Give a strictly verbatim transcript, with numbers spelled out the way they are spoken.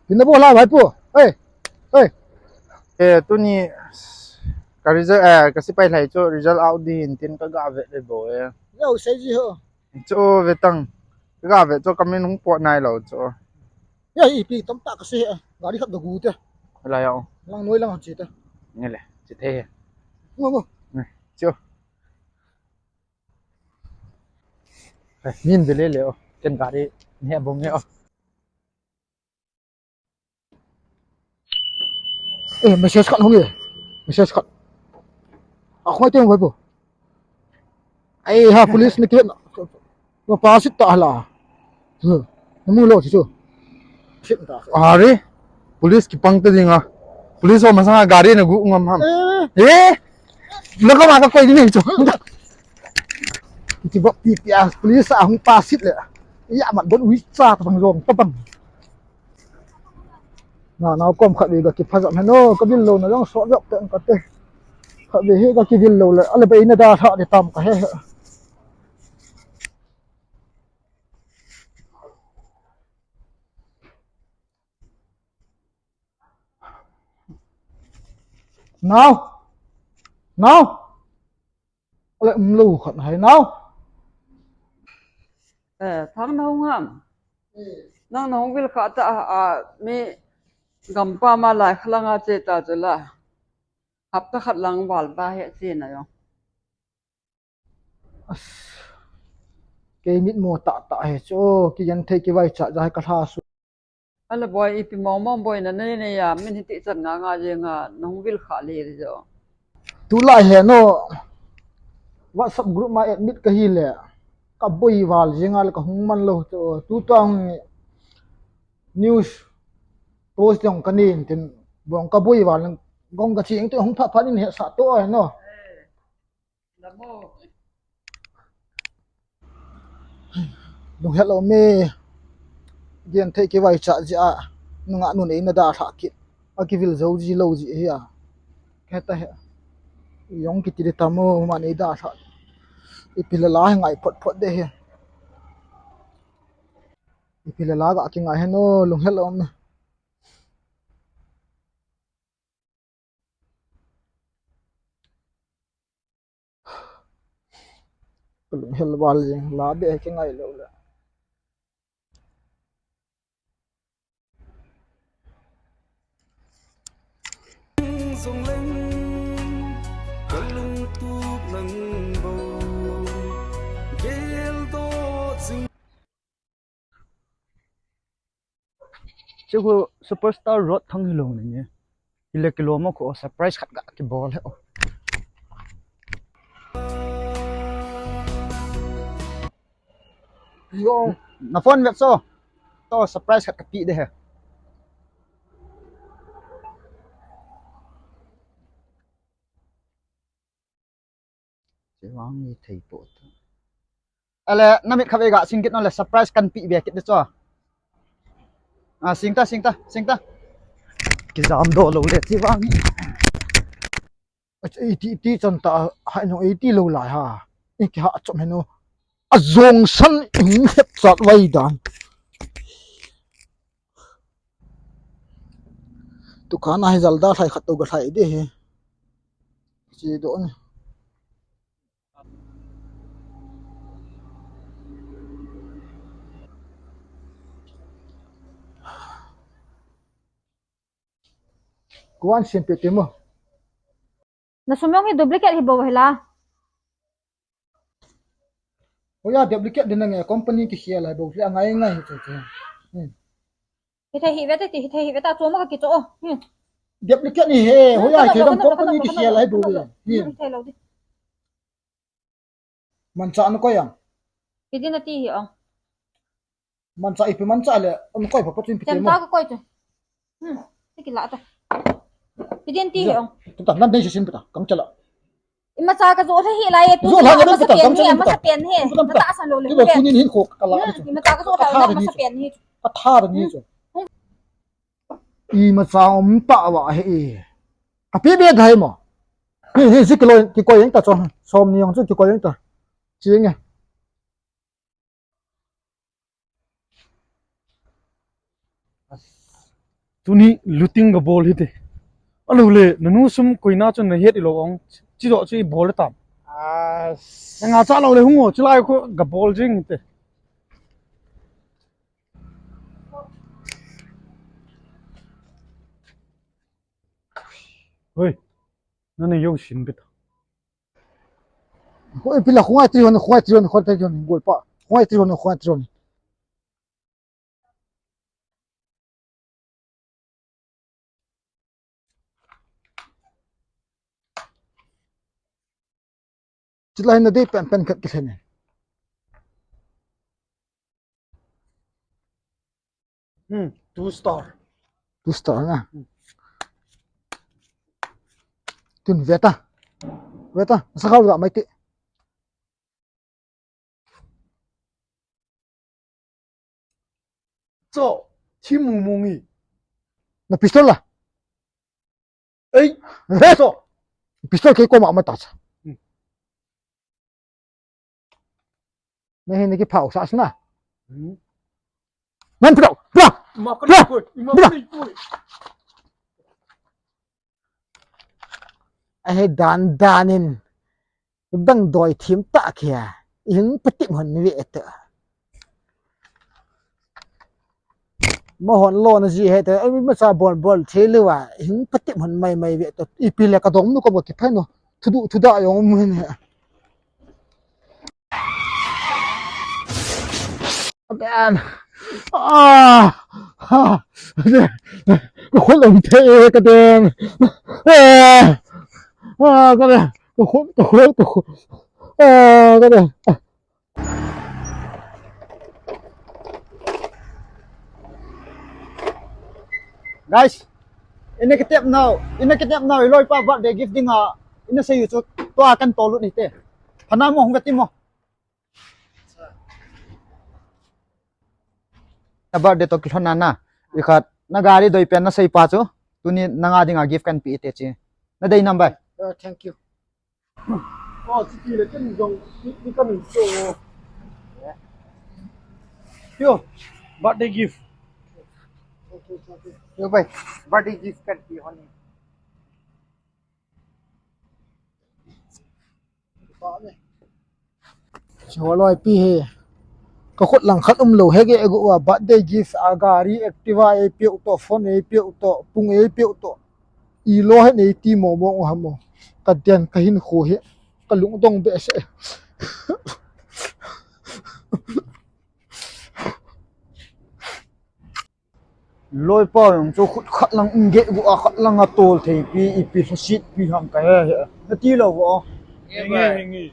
Tina bo la, bhai pu. Hey, hey. Eh, tuni ka result, eh, ka sipai lai chu result out ding tin ka ga ve le bo e. Yo, sei ji ho. Chu ve tang. Ka ga ve chu ka min hung po nai lo chu. Ya, ipi tam ta ka se. Gari khat da gu te. La ya. Lang noi lang chi te. Nge le, chi te. Ngo, ngo. Chu. Eh, min de le le o. Ken gari ne bong e o. Eh, message khat hung e. Message khat. A khoi te hung bo. Ai ha, police ni ke. Wa pa sit ta la. Namu lo chu. Are. Police kipang ta dinga. Police ho masanga gari na gu ngam ham. Eh. Laka ma ka koi ni chu. Ki ba pi pi a police a hung pa sit le. Ya mat bon wi cha ta bang jong ta bang. Na, nao kom khat ve ga kipha jam heno, ka vil lo na jong so jok teng ka te. Khat ve hi ga kivil lo le, ale ba ina da tha de tam ka he he. Nao. Nao. Ale um lo khat hai nao. Eh, Thang na hung ham. Nang na hung vil kha ta a mi gampa ma lai khalang a che ta chu la. Hapta khat lang val ba he che na yo. As. Kei mit mo ta ta he chu, ki yan thei ki vai cha ja he ka hla su. Ala boi, ipi mong mong boi na nei nei a, min hiti chan nga nga je nga, nong vil kha le ri jo. Tu lai he no, WhatsApp group ma admit ka hi le, ka boi val je nga le ka hung man lo to, tu tang news post jong ka nin tin, bong ka boi val gong ka ching tu hung pha pha nin he sa to he no. Lunghet lo me. Gen thei ki vai cha ji a. Nunga nun ei na da tha kit. A ki vil zo ji lo ji hi a. Ke ta he. Yong ki ti de ta mo ma nei da tha. Ipi la la ngai phot phot de he. Ipi la la ga ki ngai he no lunghet lo me. Ka lunghel val jeng, la be ka ngai lo le. Zong leng, ka lungtup nang bo, gel do jing. Chu khu superstar Rod Thang hi lo ni nge. Kile kilo mo khu surprise khat ga kibol he o. Yo, na phone vet so. To surprise khat ka pi de he. Che vang ni thei po ta. Ale, na mit kha ve ga sing kit no le surprise kan pi ve kit de cho. A, sing ta, sing ta, sing ta. Ki jam do lo le che vang ni. A, che ti, ti chan ta, hai no, e ti lo lai ha. E ki ha chom he no. A jong san ing het chat vai dan. Tu kana hi jal da thai khat to ga thai de he. Chi do ni. Kuan sim pe te mo. Na sum jong hi duplicate hi bo hi la. Hoiya duplicate din nge company ki hial hai bo hi a ngai ngai hi chu chu. Hmm. Hi thei hi ve ta ti, hi thei hi ve ta chu ma ka ki chu. Hmm. Duplicate ni he, hoiya hi thei dam company ki hial hai bo hi. Hmm. Hi thei lo di. Mancha na koi ang. Ipi din ati hi ong. Mancha ipi mancha le, ang koi pa pa chin pi te mo. Chem ta ka koi chu. Hmm, ti ki la ta. Ipi din ti hi ong. Tu ta, nan dei sin pi ta, kang chala. Ima cha ka zo the hi la ye tu. Zo la ye ma sa pi ta, pen kang chala hi, pi ma ta. Sa pen hi. Tu ta, pi ta. Ma ta sa lo le. Tu ba tu ni hin kho ka la. Hmm, ima cha ka zo the hi ma sa pi ni. Ka tha ni chu. Ima cha um ta wa he. Ka pi be dai mo. Hi, hi, si kilo, ki koi yang ta chon. Som ni yang chu ki koi yang ta. Chi nge. Tuni looting kabol hite. Alo le, nanu sum koina chun nahet ilou ong. Chidoh chu ibol tam. Ah, nanga cha lou le hung o, chulai khu kabol jing hite. Hoi, nana yong sin bit. Hoi, pila khungai trillion, khungai trillion, khungai trillion, gol pa. Khungai trillion, khungai trillion. Chulai na dei pen pen khat kilhen e. Hmm, two star. Two star na. Hmm. Tun veta. Veta, sa kau ga mai te. Cho, thi mung mung ngi. Na pistol la? Ei, eh, cho. Pistol kei koma mata cha. Hmm. Na hin ki phau sa sna. Hmm. Nan pistol, pistol. Ma ka pistol, ni koi, ma ka pistol. Ahe dan dan in. Dang doi thim ta kia. Ihing patim hon ve ta. Mo hon lo na ji he ta. Ai ma cha bol bol the le wa. Ihing patim hon mai mai ve ta. Ipi le ka dong nu ka bo ki phaino. Thudu thuda yong mu hin he. Adan. Ah. Ha. Ka khol om the ka den. Ah. Ah, ka den. Ka khol, ka khol, ka khol. Ah, ka den. Ah. Guys, ina kitep nau, ina kitep nau, iloi pa birthday gift dinga, ina sei u chu, tua kan tolu ni te. Phana mo hung ka ti mo. Na birthday to kilhon na na. Ikhat, na gari doi pen na sei pa chu. Tuni na nga dinga gift kan pe te chi. Na dei number. Uh, thank you. Oh, chiti le ken jong ni, ni kan so. Yo, birthday gift. Yo, bhai, birthday gift kan pe hon. Chua loi pi he. Ka khut lang khat um lo he ge gu wa birthday gift a gari Activa ei piu to, phone ei piu to, pung ei piu to. I lo he nei ti mo mo u ha mo. Ka den ka hin khu he. Ka lung dong be se. Loi pa jong chu khut khat lang um ge gu a khat lang a tol thei pi ipi lhasit pi ham ka he he. Na ti lo vo. Nge, nge, nge.